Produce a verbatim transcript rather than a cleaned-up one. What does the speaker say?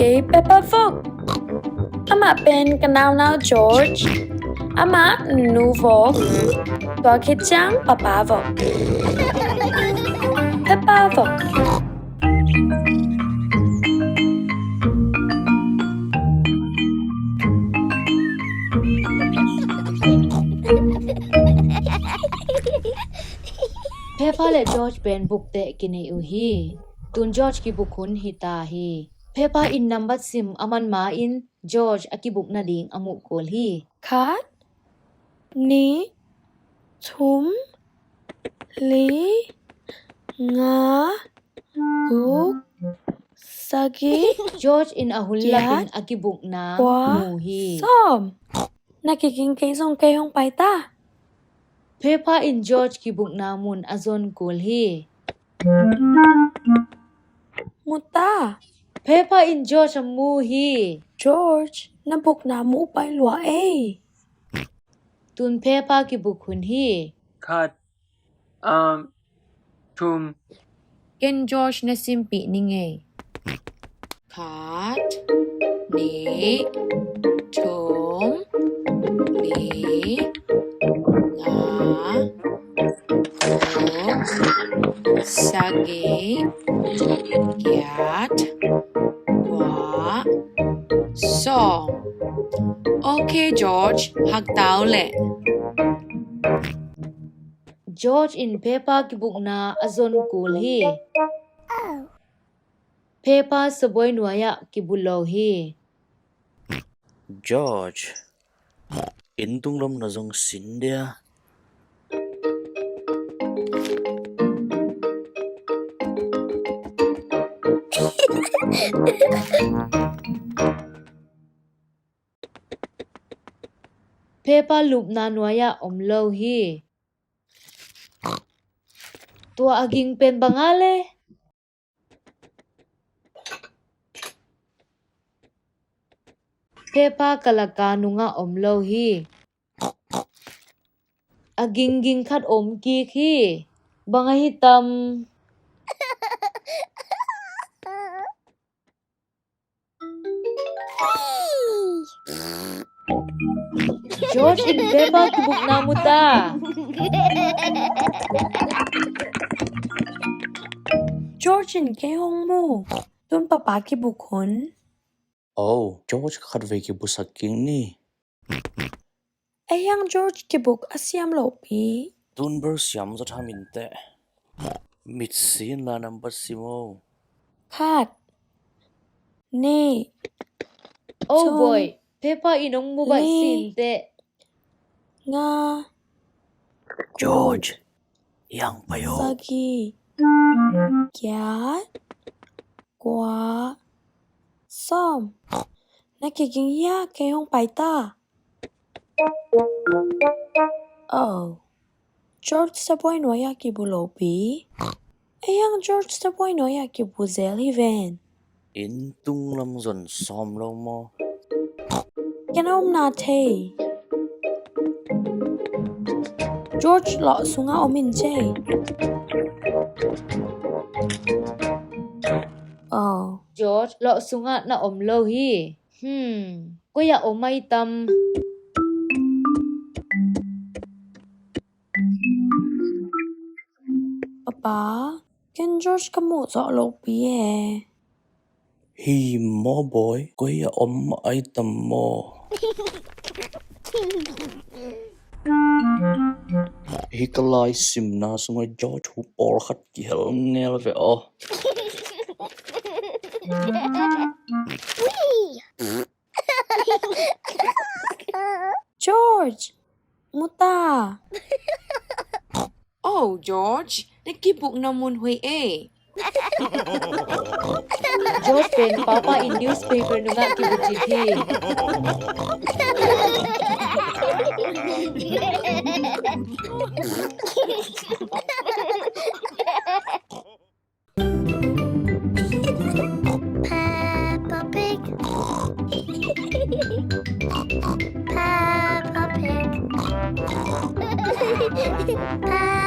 Kei Peppa vok. Amah pen ka naunau George. Amah nu vok. Tua khit ciang papa vok. Peppa vok. Peppa le George pen buk teh kinei uh hi. Tun George kibuk hun hi ta hi. Peppa in nambat sim a man ma-in George a kibuk nading a muh kul hi. Khat, nih, thum, li, nga, guk, sagih, George in a hun lapin a kibukna mu hi. Sawm. Na kiging kei zong kei hong pai ta. Peppa in George kibukna mun a zon kul hi. Mu ta. Peppa in George a mu hi. George, na bukna mu pai lua ei. Tun Peppa kibuk hun hi. Khat, um, thum. Ken George na simpih ning ei. Khat, nih, thum, li, nga, guk, sagih, giat, kua, sawm. Ok, George, hak tau leh. George in Peppa kibukna a zon kul hi. Peppa sabuai nuai-ah kibu lo hi. George, inn tunglam na zong sin dia. Peppa lupna nuai-ah om lo hi. Tua a ging pen bang a le? Peppa kalaka nungah om lo hi. A gingging khat om kik hi. Bang ahi tam? George in Peppa kibukna mu ta. George in kei hong mu. Tun papa kibuk hun. Oh, George khatvei kibusak kik ni. Ei hang George kibuk a siam lo pi. Tun ber siam zaw tham in teh. Mitsi in la nambat sim o. Khat, nih, thum, boy, Peppa in hong mu baih sin teh. Nga. George, yang pai o. Sagih, giat, kua, sawm. Na kiging hia, kei hong pai ta. Oh. George sabuai nuai-ah kibu lo pi. Ei hang George sabuai nuai-ah kibu zel hi ven. Inn tunglam zon sawm lo maw? Ken a omna thei. George lawh sungah om in cei. Oh. George lawh sungah na om lo hi. Hmm, koi-ah om ai tam? Papa, ken George ka muh zawh lo pi e. Hi maw boy, koi-ah om ai tam maw? Hi ka lai simna sungah George hu pawl khat kihel ngel ve aw. George, mu ta. Oh, George, na kibukna mun hoih e. George pen papa in newspaper nungah kibuk cih hi. Peppa Pig. Peppa Pig. Peppa